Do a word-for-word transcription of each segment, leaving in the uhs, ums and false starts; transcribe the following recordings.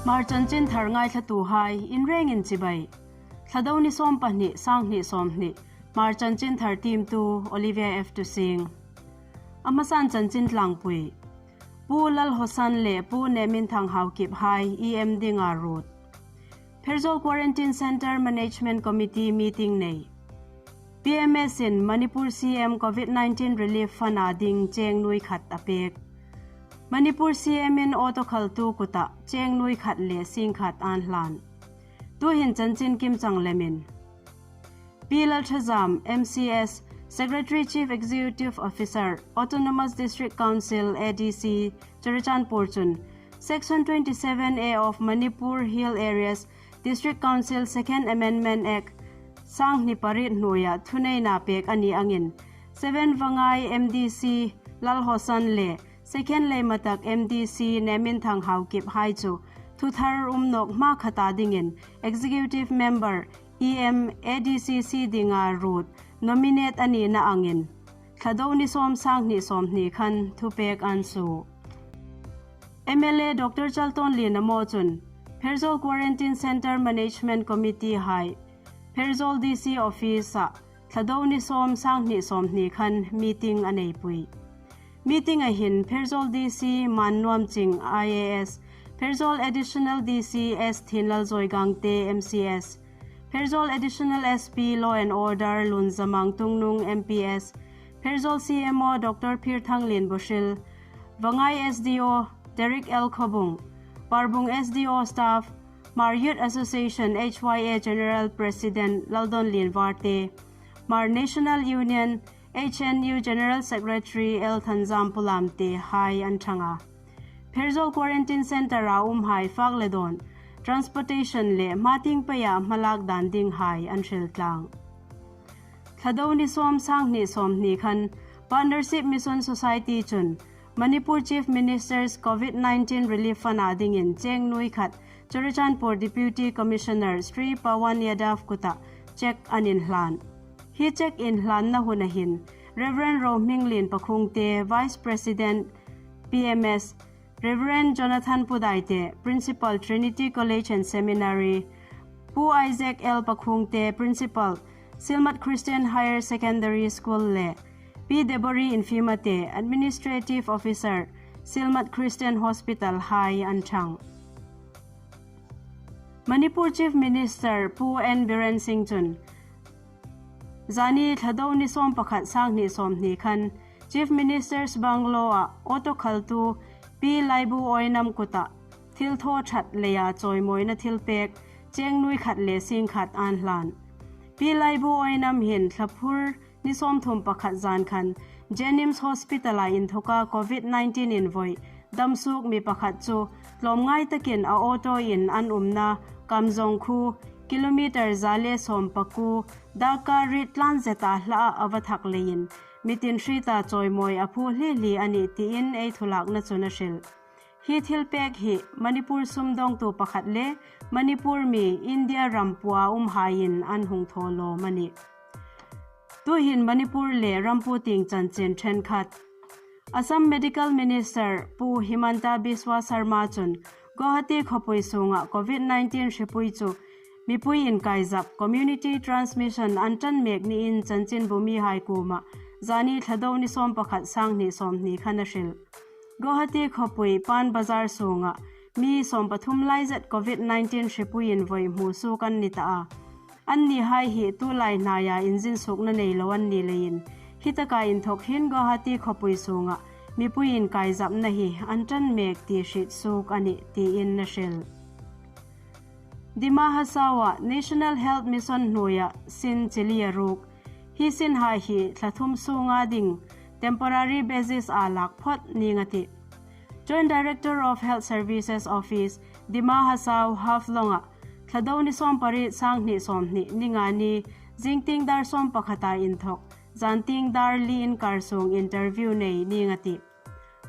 Hmar chanchinthar ngaithlatuhai inrengin chibai. Thlado ni sawm pahni, sanghni sawmhni, Hmar chanchinthar tiemtu Olivia F Tusing. A hmasan chanchin tlangpui. Pu Lalhawsan le Pu Neminthang Haokip hai E M dinga ruot. Pherzawl Quarantine Centre Management Committee meeting nei. P M S in Manipur C M COVID nineteen Relief Fund a ding cheng nuoi khat a pek. Manipur C M in auto khaltu kuta cheng nuoi khat le sing khat an hlan. Tuhin chanchin kimchang lemin. Pi Lalthazam, M C S, Secretary Chief Executive Officer, Autonomous District Council, A D C, Churachandpur chun, Section twenty-seven A of Manipur Hill Areas District Council Second Amendment Act, sanghni pariet hnuoia thuneina pek a ni angin, seven Vangai M D C Lalhawsan le second Leimatak M D C Neminthang Haokip hai chu thuthar um nawk hma khata dingin Executive Member E M A D C C dinga ruot nominate a nina angin, Thlado ni sawm, sanghni sawmhni khan thupek an suo. M L A Doctor Chaltonli Namo chun, Pherzawl Quarantine Centre Management Committee hai, Pherzawl D C Office-a Thlado ni sawm, sanghni sawmhni khan meeting a neipui. Meeting-a hin Pherzawl D C Mannuamching I A S, Pherzawl Additional D C S Thinlal Zoigangte M C S, Pherzawl Additional S P Law and Order Lunzamang Tungnung M P S, Pherzawl C M O Doctor Phirthanglien Bushil, Vangai S D O Derek L Khobung, Parbung S D O staff, Hmar Youth Association H Y A General President Laldawnlien Varte, Hmar National Union H N U General Secretary L Thanzam Pulamte hai an thang a. Pherzawl Quarantine Centre-a umhai fak le dawn, transportation le hmatieng peia hmalak dan dinghai an hril tlang. Thlado ni sawm, sanghni sawmhni khan Partnership Mission Society chun Manipur Chief Minister's COVID nineteen Relief Fund a dingin cheng nuoi khat Churachandpur Deputy Commissioner Sri Pawan Yadav kuta cheque an inhlan. Hi cheque inhlanna huna hin Reverend Rohminglien Pakhungte, Vice President P M S, Reverend Jonathan Pudaite, Principal Trinity College and Seminary, Pu Isaac L Pakhungte, Principal Silmat Christian Higher Secondary School le Pi Debori Infimate, Administrative Officer, Silmat Christian Hospital hai an thang. Manipur Chief Minister Pu N Biren Singh chun, zani Thlado ni sawm pakhat, sanghni sawmhni khan Chief Minister's Bungalow-a auto khaltu Pi Laibu Oinam kuta thil thaw ṭhat leia chawimawina thilpek cheng nuoi khat le sing khat an hlan. Pi Laibu Oinam hin Thlaphur ni sawmthum pakhat zan khan Jennings Hospital-a inthoka COVID nineteen invoi damsuok mi pakhat chu tlawmngai takin a auto-in an umna Kamjong khuo kilometer za le sawm pakuo Daka Rit tlan zeta hlaha a va thak leiin mitin hrieta chawimawi a phu hli hli a nih tiin ei thulakna chun a hril. Hi thilpek hi Manipur sumdawngtu pakhat le Manipur mi India ram pua umhaiin an hung thaw lawm a nih. Tuhin Manipur le ram pua tieng chanchin ṭhenkhat. Assam Medical Minister Pu Himanta Biswa Sarma chun Guwahati khawpui sunga COVID nineteen hripui chu mipui inkaizap, community transmission, an ṭan mek niin chanchinbu mihai kuoma zani Thlado ni sawm pakhat, sanghni sawmhni khan a hril. Guwahati khawpui Pan Bazar sunga mi sawm pathum lai zet COVID nineteen hripui invoi hmusuok an ni ta a. Annihai hi tulai hnaia inzinsuokna nei lo an ni leiin, hitaka inthok hin Guwahati khawpui sunga mipui inkaizapna hi an ṭan mek ti hriet suok a nih tiin a hril. Dima Hasao-a National Health Mission hnuoia sin chili a ruk. Hi sinhai hi thla thum sunga ding temporary basis-a lak phawt ning a tih. Joint Director of Health Services Office, Dima Hasao Haflong-a Thlado ni sawm pariet, sanghni sawmhni, ninga ni zingtieng dar sawm pakhata inthok zantieng dar li inkar sung interview nei ning a tih.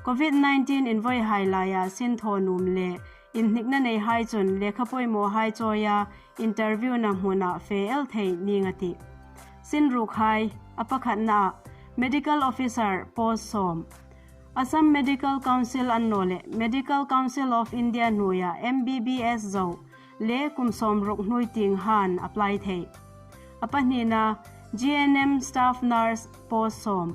COVID nineteen invoihai laia sin thaw nuom le inhnikna neihai chun lekha poimawhai chawia interview-na hmuna fe el thei ning a tih. Sin rukhai, a pakhatnaa Medical Officer post sawm, Assam Medical Council annawleh Medical Council of India hnuoia M B B S zo le kum sawmruk hnuoi tieng han apply thei. A pahnina, G N M staff nurse post sawm.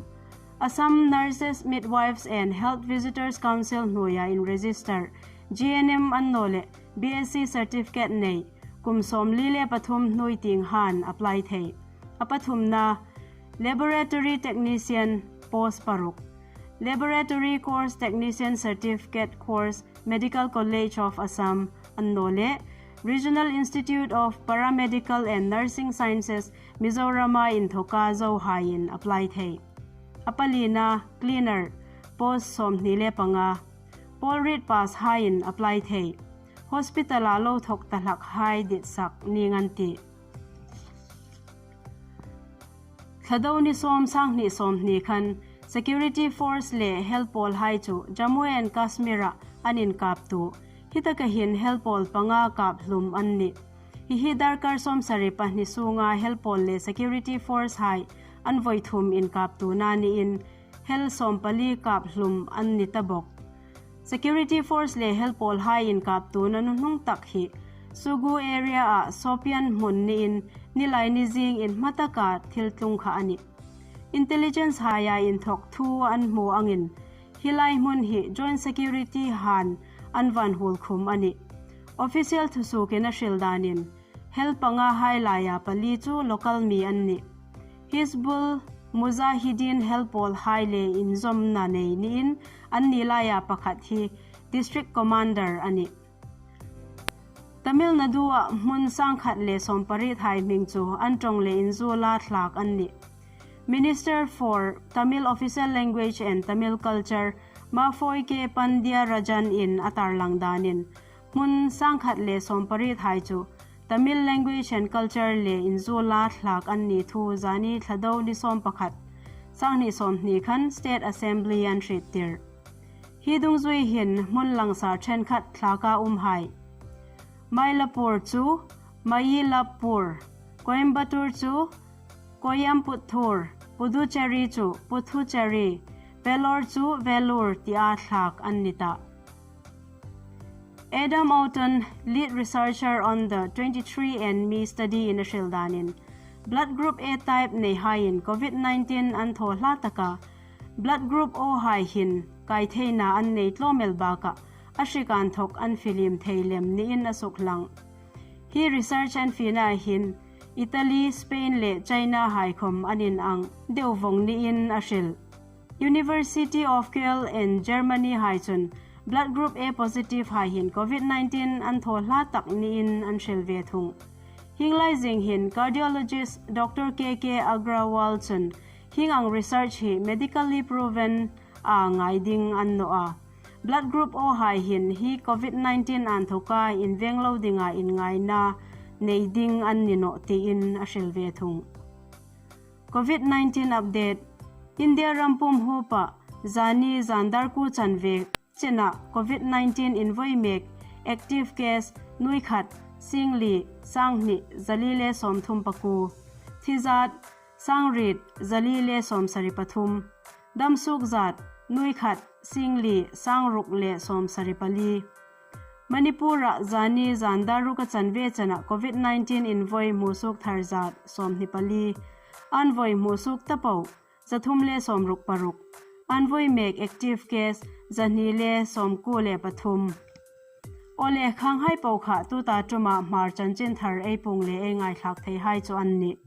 Assam Nurses, Midwives and Health Visitors Council hnuoia inregister G N M annawleh B S C certificate nei kum sawmli le pathum hnuoi tieng han apply thei. A pathumna, Laboratory Technician post paruk. Laboratory Course Technician Certificate Course, Medical College of Assam annawleh Regional Institute of Paramedical and Nursing Sciences, Mizorama inthoka zohaiin apply thei. A palina, Cleaner post sawmhni le panga. Pawl riet pass haiin apply thei. Hospital-a lo thok ta hlak hai ditsak ning an tih. Thlado ni sawm, sanghni sawmhni khan Security Force le helpawl hai chu Jammu and Kashmir-a an inkaptuo. Hitaka hin helpawl panga kap hlum an nih. Hi hi darkar sawmsari pahni sunga helpawl le Security Force hai an voi thum inkaptuona niin hel sawmpali kap hlum an ni ta bawk. Security Force le helpawl hai inkaptuona nuhnung tak hi Sugu area-a Sopian hmun niin nilai ni zingin hmataka thil tlung kha a nih. Intelligence haia inthok thu an hmu angin hi lai hmun hi Joint Security han an van huol khum a nih. Official thusuokin a hril danin hel panga hai laia pali chu local mi an nih. Hizbul Mujahideen helpawl hai le inzawmna nei niin anni laia pakhat hi District Commander a nih. Tamil Nadu-a hmun sangkhat le sawmpariet hai hming chu an ṭawng le inzuola thlak an nih. Minister for Tamil Official Language and Tamil Culture, Mafoi K Pandiyarajan-in a tarlang danin hmun sangkhat le sawmpariet hai chu Tamil Language and Culture le inzuola thlak an ni thu zani Thlado ni sawmpakhat, sanghni sawmhni khan State Assembly an hriettir. Hi dungzui hin hmun langsar ṭhenkhat thlaka um hai Mylapore chu Mayilapur, Coimbatore chu Coimbatore, Puducherry chu Puthucherry, Vellore chu Vellore tia thlak an ni ta. Adam Oughton, lead researcher on the twenty-three and me study-in a hril danin, blood group A type nei haiin Covid nineteen an thaw hla taka, blood group O hai hin kai theina an nei tlawm el bakah a hrik inthok an filim thei lem niin a suklang. Hi research an fiena hin Italy, Spain le China hai khom an inang deu vong niin a hril. University of Köln and Germany hai chun blood group A positive hai hin Covid nineteen an thaw hla tak niin an hril ve thung. Hieng lai zing hin cardiologist Doctor K K Agrawal chun hieng ang research hi medically proven a ngai ding a ni naw a. Blood group O hai hin hi Covid nineteen inthawka inveng lo dinga inngaina nei ding an ni nawh tiin a hril ve thung. Covid nineteen update. India ram pum huopa zani zan dar kuo chanve chena Covid nineteen invoi mek active case nuoi khat singli sanghni zali le sawmthum pakuo. Thizat sangriet zali le sawmsari pathum. Damsuok zat nuoi khat singli sangruk le sawmsari pali. Manipur-a zani zan dar ruka chanve chena Covid nineteen invoi hmusuok thar zat sawmhni pali. An voi hmusuok ta po zathum le sawmruk paruk. An voi mek active case zahni le sawmkuo le pathum. Aw le, khanghai po kha tuta ṭuma Hmar chanchin thar ei puong le ei ngaithlak thei hai chu an nih.